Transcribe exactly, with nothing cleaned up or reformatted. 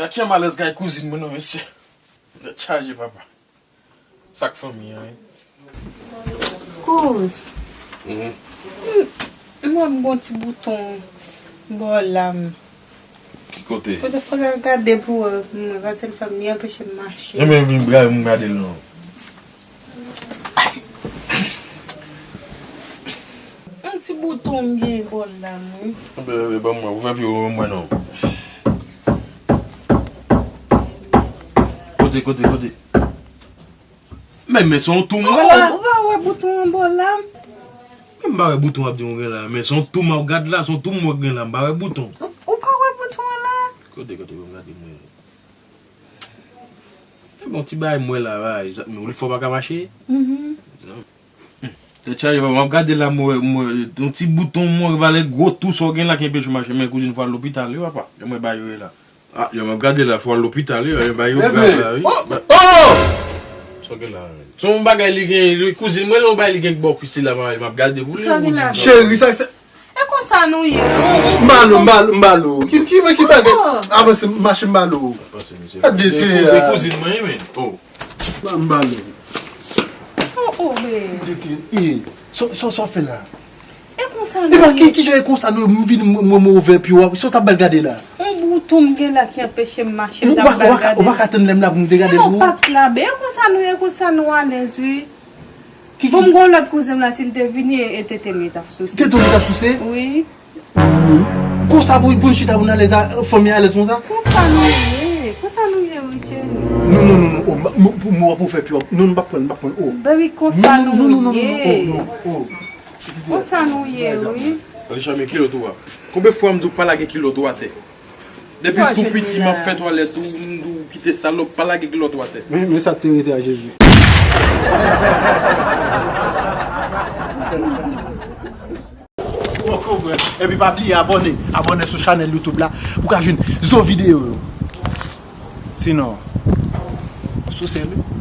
Gad ki malèz kay kouzin mwen non, mesye. Tèt chaje, papa. Sa k fanmi an, wi. Kouz. Mhm. M wè m gon ti bouton bò la m. Ki kote? Kote fò l al gade pou wè, m wè, paske l fè m li anpeche m mache. Ebyen vin bra m gade l non. Yon ti bouton m gen bò la m wi. Ebyen, ebyen, ban mwen, ou fè pye ou ban mwen non. Kote, kote, kote? Men, men se yon tou m wè la. Ou pa wè bouton an bò la? Men m pa wè bouton w ap di m gen la. Men se yon tou m ap gad la, se yon tou m wè gen la. M pa wè bouton. Ou, ou pa wè bouton an la? Kote, kote, ban m gade mwen. Men bon, ti bagay m wè la, bagay, zak, men ou li fò pa ka mache? Mhm. Tèt chaje, papa, m ap gade la, mwen, mwen, yon ti bouton, mwen, valè gwo tou, sa w gen la ki anpeche w mache, men kouzin fò al lopital, wi, papa. Jan mwen ba yo ye la. Ah, jan m ap gade la, fò al lopital, wi, jan ba yo grav la, wi. Oh! Oh! Sa w gen la, men. Se yon bagay li gen, li, kouzin mwen, yon bagay li gen bò kwis li la, m ap gade pou li, ou di m sa. Cheri, sa, sa, E konsa nou ye. M ba l ou, m ba l ou, m ba l ou. Ki, ki, ki bagay? Oh. Avanse, mache m ba l ou. Avanse, mesye. Gade te, e, kouzin mwen, men. Oh. M ba l ou. Oh, oh, men. Gade te, e, sa, sa, sa w fè la? E konsa nou ye. Ki, ki jan e konsa nou, m vin, m, m, m ouvè pye w, sa w t ap ba l gade la? Yon bouton m gen la ki anpeche m mache, m t ap ba l gade. Ou pa ka tann lè m la pou m te gade pou ou? E pa t la, ben, e konsa nou ye, e konsa nou alèz, wi. Bon, m gon lòt kouzen m la, si l te vini, e, e tete m li t ap souse. Tete w li t ap souse? Wi. Konsa pou, pou n chita pou n alèz, fanmi alèz konsa? Konsa nou ye, konsa nou ye, wi, cheri. Non, non, non, non, oh, m, m, pou mwen w ap fè pi, non, m p ap pran, m p ap pran, oh. Baby, konsa nou ye. Non, non, non, non, non, oh, non, oh. Konsa nou ye, wi. Alicha, men kilòt ou a. Konbyen fwa m di w pa lage kilòt ou atè? Depi tou piti, m ap fè twalèt ou, m di w kite salòp, pa lage kilòt ou atè. Men, men sa te rete a Jezi. Epi pa bliye abòne, abòne sou chanèl YouTube la pou ka jwenn zo videyo yo. Sinon, souse li.